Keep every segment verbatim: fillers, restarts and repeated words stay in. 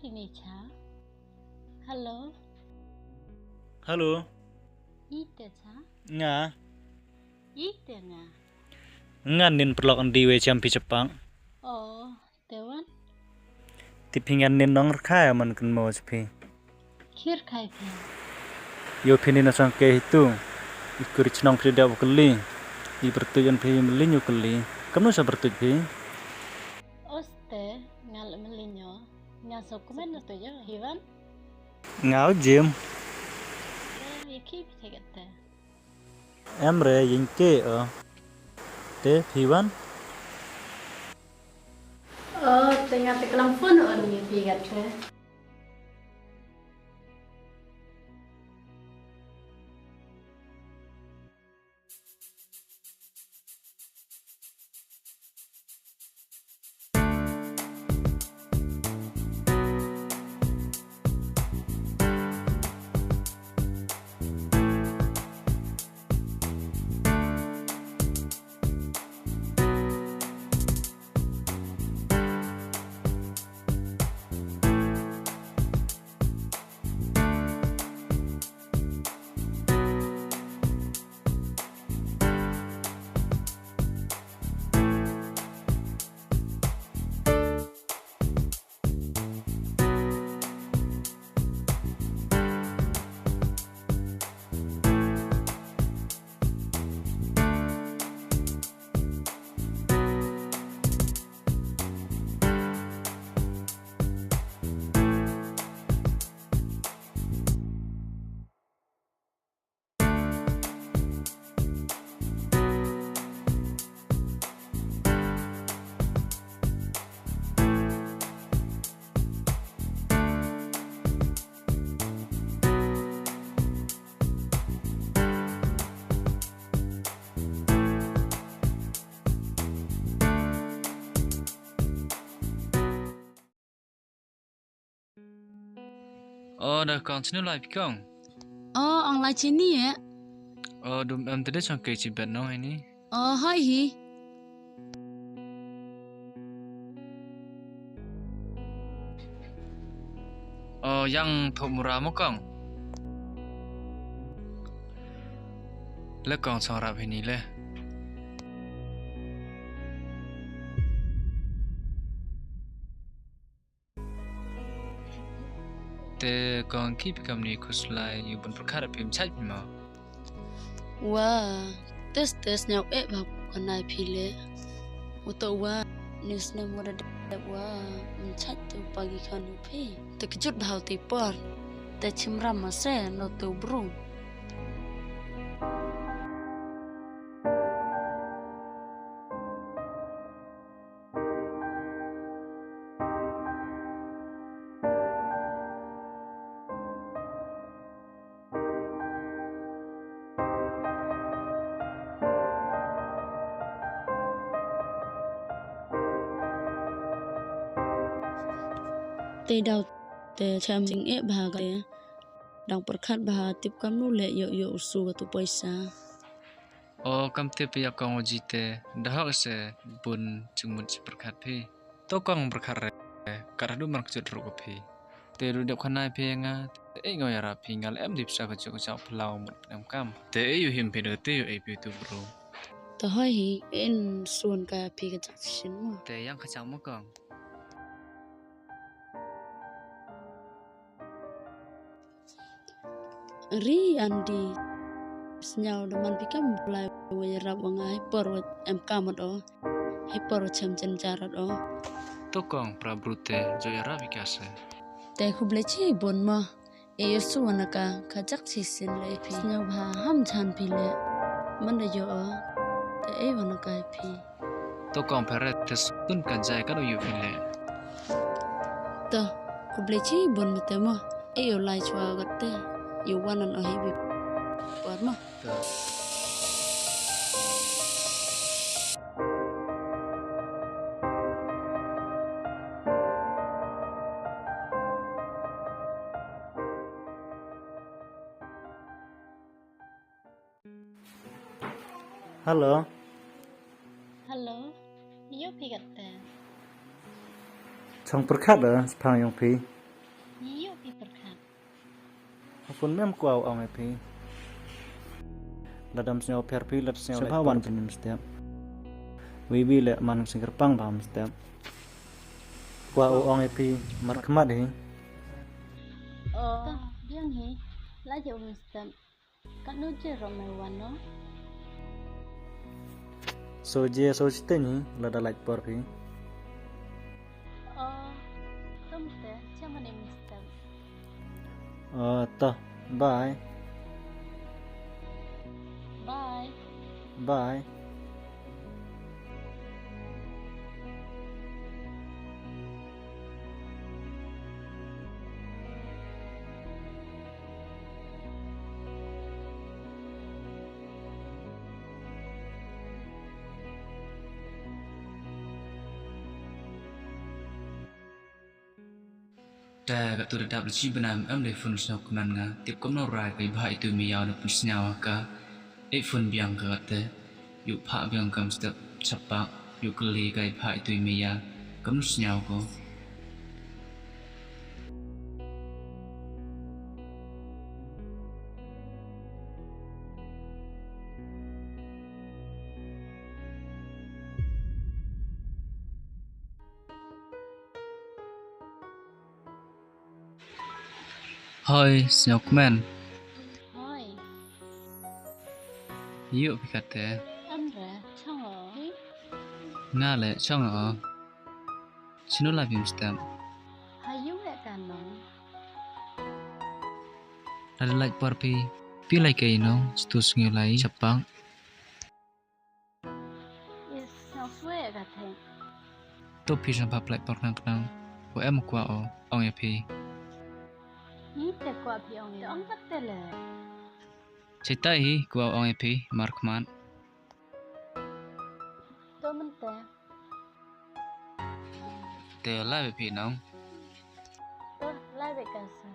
Ini cha. Hello. Hello. Ite cha. Nga. Ite nga. Nga nin paralok andi wei cham phi chaphang. Oh, te wan. Te phi nga nin nong rkhai man kynmaw cha phi. Khir khai phi. Yow phi nin na chong ke hitu. I kuri chnong phi da wa kylli. I pyrtuit an phi mlin yow kylli. Kamno sa pyrtuit phi? Oste, nga le mlin yow. Nga so kumen na tu yow, hiwan. Nga u Jim. Eh, ya ki phi te kat te. Em re, ying ke o. Te phi wan? Oh, te nga te klam phone o ni phi kat te. O, da kong, chinu lai phi kong? O, ong lai chini e. O, dum em te de chong ke chi bet nong ini. O, hoi hi. O, yang thok mura mo kong. Le kong chong rap hini le. Te kong ki phi kamni khuslai, yow bun pyrkhat phi ym chait phi mo. Wa, tes tes nyaw e bha ko nai phi le. U to wa, ni snem wa da dep wa, ym chait te u pa ki khan u phi. Te kjut bha u te por. Te chimram ma se, no te u bru. Te daw te chem jing e bha ka te. Dang pyrkhat bha tip kamnu le yoh yoh u su ka tu poisa. O, kam tip ya kong o ji te, da hok se bun jingmut chi pyrkhat phi. To kong pyrkhat re, kat hadu man kjut ruk phi. Te ru dep khanai phi nga, te e ngo yarap phi nga le em dip sa ka juk ka chak phlaw mut em kam. Te e yu him phi do te yu e phi tu bru. Te hoi hi, en suan ka phi ka chak shin mo. Te yang ka chak mo kong. Ri andi. Sñiaw da man phi kam blai wa yarap wa nga hei por wa em kam o. Hei por wa chem chen jar o. To kong pra brute jo yarap i ka se. Te khublei chi bun mo. E yosu wa na ka ka jak chi sin le phi. Sñiaw bha ham chan phi le. Man da yo o. Te e wa na ka phi. To kong peret te sun ka jai ka do yu phi le. To, khublei chi bun mete mo. E yo lai chwa gat te. Yo wan an o hi bi. Por mo. To. Hello. Hello. Yo phi kat te. Chong pyrkhat da, sphang yong phi. Phone mem kwah u ong e phi. Lada ym sñiaw pher phi, lada sñiaw sñiaw bha wan pynstep. Wi wi le man sñiaw kyrpang bha mynstep. Kwah u ong e phi, mar khmat hi. O, biang hi, la je u mynstep. Katno je rom me wan no? So je so chiteng hi, lada lait por phi. O, tum te, cha mane mynstep. O, ta, bye. Bye. Bye. Te kattu da dap da chi bnai em de phone sñiawkmen nga, tip kamno rai ka i bha itu i maya da pynsñiaw ha ka. E phone biang ka katte, yow phah biang ka mynstep chaphang, yow kylli ka i bha itu i maya kamno sñiaw ko. Hoi, sñiawkmen. Hoi. Yow phi katte? Em re, chong o. Nga le chong o. Chino lai phi mynstep? Ha yung le ka nong. Lada lait por phi, phi lai ka i nong, chitu sngi lai chaphang. Is, sñiaw swe ka the. To phi sñiaw bha lait por khnang khnang, wa em kwah o ong ya phi. Ni te kwah phi ong ya, ong katte le. Chaitai hi kwah ong ya phi, mar khmat. To mynte. Te lai be phi nong. To lai be ka sa.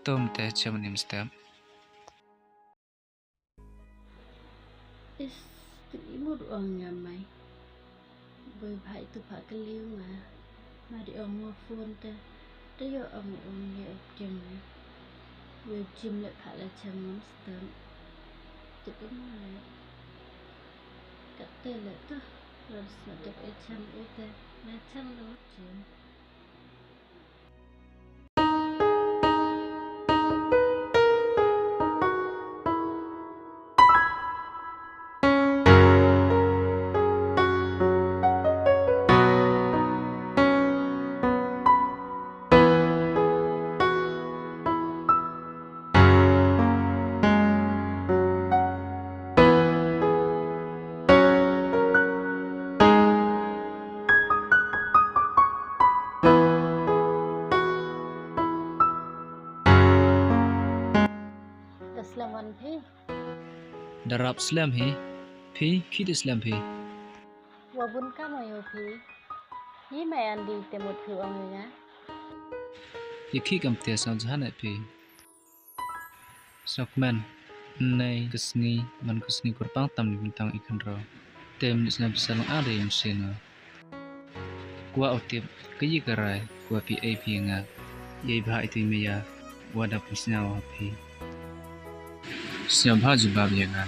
To mynte cha mane mynstep. Is, tip i mut ong nga mai. Boi bha itu pha kylli u nga. Ma di ong mo phone te, te yow ong i ong ye u jem nga. Wei jem le pha la chem mynstep. Tip i mut le. Katte le to, la sna tip i chem i te, la chem lo jem. Da slem wan phi? Da rap slem hi. Phi, khi da slem phi? Wa bun kam o yow phi. Hi mai andi te mut phi ong ya nga. Ya khi kam te sa jahan e phi. Sñiawkmen, ynne ka sngi, man ka sngi kyrpang tam ni bynta i khynraw. Te mynit snem pisa lang ar i msien o. Kwah u tip, ka yi ka rai, kwah phi e phi ya nga. Yei bha itu i maya, wa da pynsñiaw ha phi. Sñiaw bha jubab ya nga.